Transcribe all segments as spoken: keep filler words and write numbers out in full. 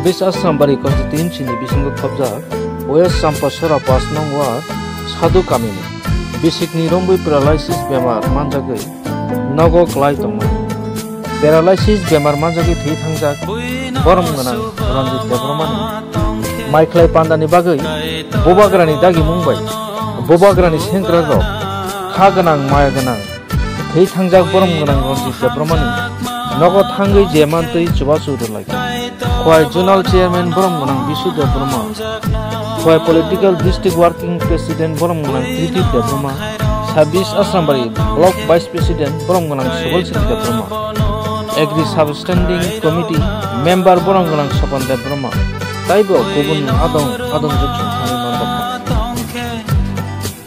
East Asrambari constituency ni bisingo khobjak West Champasora pas nong ward Sadhu kamini bisikni rombui paralysis bemar manjagwi nogo klai tongmani. Paralysis bemar manjagwi thwi thangjak borom gwnang Ranjit Debbarmani maikhlai pandani bagwi bubagrani dagimung bai bubagrani sengkrakrok kha gwnang maya gwnang thwi thangjak borom gwnang Ranjit Debbarmani nogo thangwi je mantwi chubachu rwlai. Khowai Zonal Chairman borom gwnang Bisu Debbarma, Khowai Political District Working President borom gwnang Kriti Debbarma, Sabis Asrambari Block Vice President borom gwnang Subal Singh Debbarma, Agri Substanding Committee Member borom gwnang Sopan Debbarma, taibo kubun adong adong jwk jwk thangwi manjakha.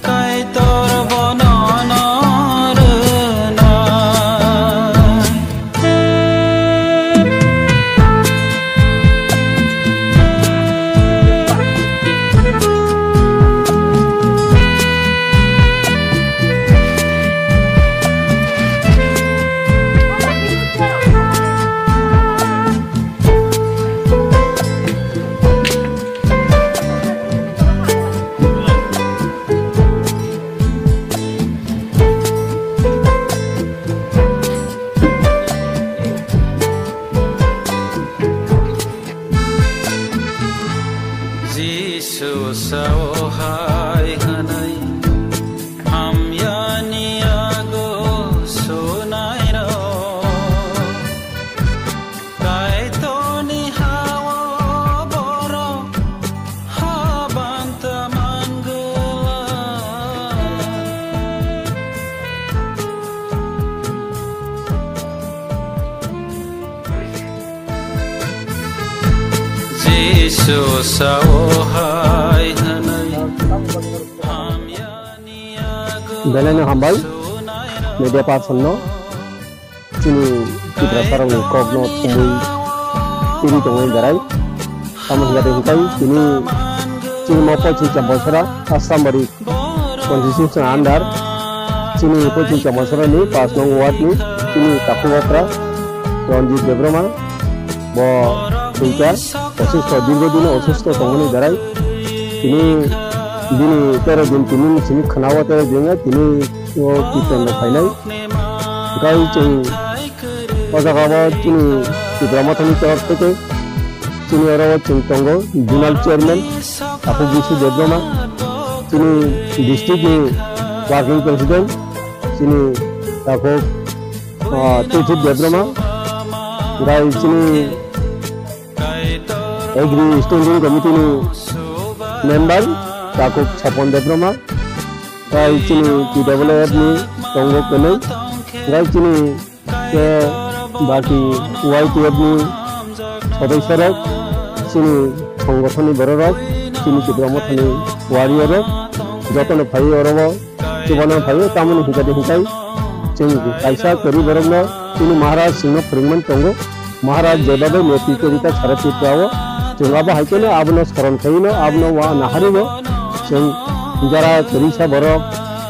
Kaitor bono no rwnai. Jisu sao hai hwnwi hamyani yago sunairok. Kaitorni hao borok habanta mangwlai. Jisu sao hai hwnwi hamyani yago. Belai no hambai, media person no. Chini Tiprasarokni kokno thumwi tiri tongwi berai. Tamo hwnba de hwnkhe tini chini mo poiching Champasora Asrambari constituency under chini poiching Champasorani pas nong ward ni chini takhuk okra Ranjit Debbarma bo thwikha, osusto, dirgo dino osusto tongmani berai. Tini bini tero din tini simi khwnao tero din tini o kirtan rok phainai. Hwnkhe chwng o jaga o chini Tipra Mothani torop theke chini oro o chwng tongo Zonal Chairman Takhuk Bisu Debbarma, chini district ni Working President chini Takhuk, ah, Tejit Debbarma, hwnkhe chini Agri Standing Committee ni member Takhuk Chapon Debbarma, tai chini T W F ni tongo kwnwi, tai chini ke baki Y T F ni sodoisorok, chini songothon ni bororok, chini Tipra Mothani warrior rok, jotono phaiwi oro o chubana phaio, tamoni hwnkhe de hwnkhe chwng kaisa kwrwi borokno chini Maharaj chwngno phwrwngmani tongo. Maharaj jebabe netritwo rikha sara Tripura o, chwng abo hai kheno abono soron khaino, abono wa naharino. Chwng jara kwrwisa borok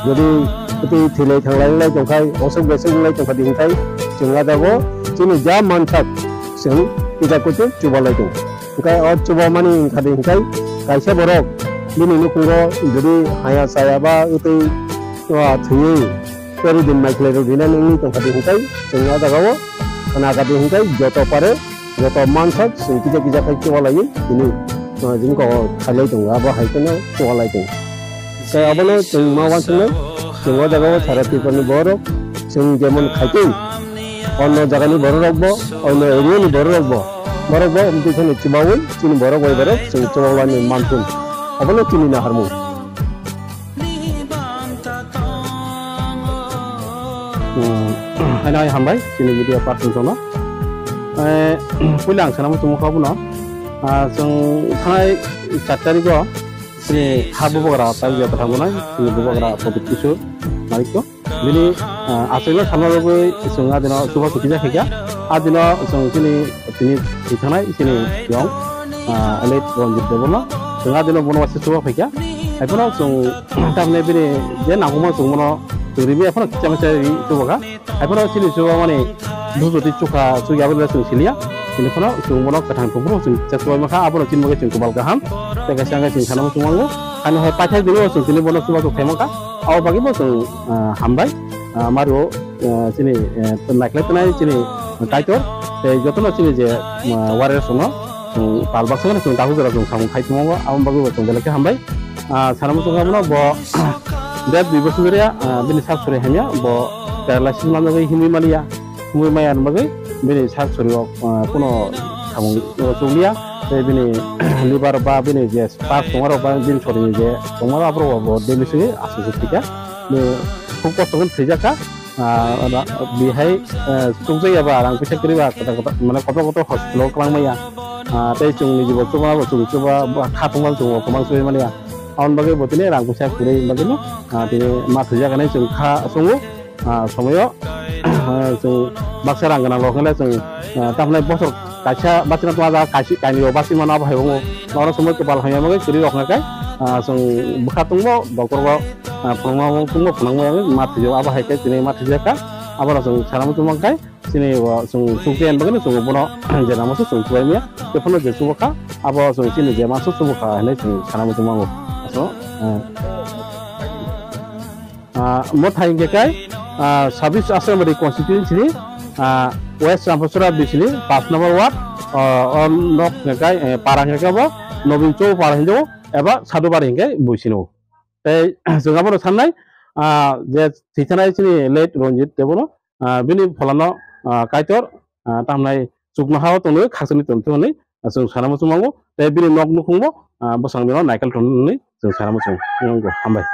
jodi twi thwilai thanglai wnglai tongkhai, osok besok wnglai tongkha di hwnkhe chwng a jago chini ja mansak chwng tisa kuchuk chubalai tongo. Hwnkhe o chubamani wngkha di hwnkhe kaisa borok bini nukhungo jodi haya chaya ba wtwi, ah, thwiwi peri din maikhlai rok rinani wngwi tongkha di hwnkhe chwng o jaga o khna kha di hwnkhe joto pare joto mansak chwng kisa kisa khai chubalaiwi tini, ah, jini kok khailai tongo, abo hai kheno chubalai tongo. Tei abono chwng ma uansuknai, chwng o jaga o sara Tripura ni borok, chwng jemon khaitwi, onno jaga ni borok rok bo, onno area ni borok rok bo, borok bo amtwi kheno chubaui, chini borok bai borok, chwng chubaui manthun. Abono chini naharmung. Hmm, haino hai hambai, chini media person rokno. Eh, puila ang sanamo chumukha abono. Ah, chwng thanai char tarikh o, Chini ha bubagra tai jata thangmani, chini bubagra Pradyot Kishore Manikya. Bini, ah, achukno salna bagwi chwng a dino chuba kisa khaikha. A dino chwng chini, chini thangwi thanai chini yong, ah, late Ranjit Debbarma. Chwng a dino bono waisa chuba khaikha. Haiphano chwng tamni bini je nangkukmano chwng bono chwng rimi haiphano kisa misa ri chuba kha. Haiphano chini chubamani bujoti chukha chukya abo chwng siliya. Tini phano chwng bono kwthang tongphuru chwng cheswai mankha, abono chini bagwi chwng kubal kaham. Tei kaisa wngkha chwng sana muchung mango. Ani hai paithai dino chwng tini bono chubachu khai mankha. Abo bagwi bo chwng, ah, hambai. Ah, Mario, ah, chini, eh, naikhlai tongnai chini Kaitor. Tei jotono chini je, ah, warriors no chwng pal baksa chwng dahu jora chwng samung khai tongmo, abo bagwi bo chwng belai khe hambai. Ah, sana muchung abono bo deb dui bosor ya, ah, bini sak sori hamya, bo paralysis manjagwi himwi maliya. Himwi maya ni bagwi bini sak sori o, ah, kuno samung o chukliya. Tei bini liver ba bini je spark tongmarok ba bini sori ni je tongmarok aborok bo damage wngwi aswk thwikha. Bini khub kosto khe thwijakha. Ah, ra-, bihai, eh, chukjakya ba rang puisa kwrwi ba kota kota, mane kotor kotor hospital o kwlangmaya. Ah, tei chwng ni jibo chuba bo chwng chuba ba kha tongma chwng bo kwbang chubui manya. Aboni bagwi bo tini rang puisa kwrwi bagwi no, ah, tini ma thwijak hinwi chwng kha chwngo. Ah, somoyo, ah, chwng baksa rang gwnang rok hinle chwng, ah, tamhinai bosor kaisa bachina tongma jaga kaisi kainwi rok bachwi mano abo hai wngo. Oro somoi kwpal hamya bagwi kwrwi rok hwnka khe, ah, chwng bwkha tongbo doctor bo, ah, phunukma tongbo phunukma ma thwijak abo hai khe tini ma thwijak kha. Abo rok chwng sana muchung mankha. Chini bo chwng chukjagani bagwino chwng bono je lama se chwng chubaimaya, tei phano je chubakha, abo chwng chini je mansa chubakha hinwi chwng sana muchung mango. So, eh, ah, mo thai hwnkhe kai, ah, sabis Asrambari constituency ni, ah, West Rampachora bisini paanch number ward, ah, o nok hwnkhe kai, eh, para hwnkhe bo Nobin Chowk para hinjago eba Sadhubari hwnkhe buisino. Tei chwng abono sannai, ah, je thwithanai chini late Ranjit Debono, ah, bini pholano, ah, Kaitor, ah, tamnai chuknoha-o tongwi khakchangni tongthok hwnwi, ah, chwng sana muchung mango. Tei bini nok nukhungbo, ah, bwsang bino naikal tong hwnwi chwng sana muchung mango. Hambai.